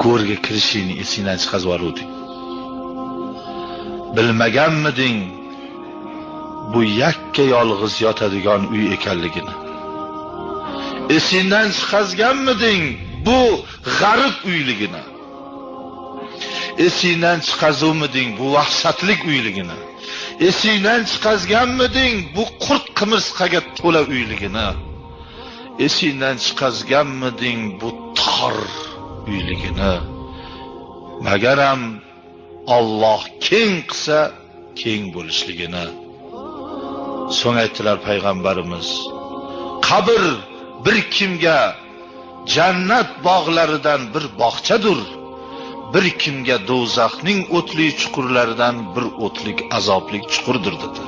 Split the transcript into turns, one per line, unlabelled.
Go'rga kirishingni esingdan chiqazib yuboruvding. Bilmaganmiding bu yakka yolg'iz yotadigan uy ekanligini? Esingdan chiqazganmiding bu g'arib uyligini? Esingdan chiqazuvmiding bu vahshatlik uyligini? Esingdan chiqazganmiding bu qurt qimirsqaga to'la uyligini? Esingdan chiqazganmiding bu tor uyligini? Magaram Alloh keng qilsa keng bo'lishligini. So'ng aytdilar payg'ambarimiz, qabr bir kimga jannat bog'laridan bir bog'chadir, bir kimga do'zaxning o'tli chuqurlaridan bir o'tlik azoblik chuqurdir dedi.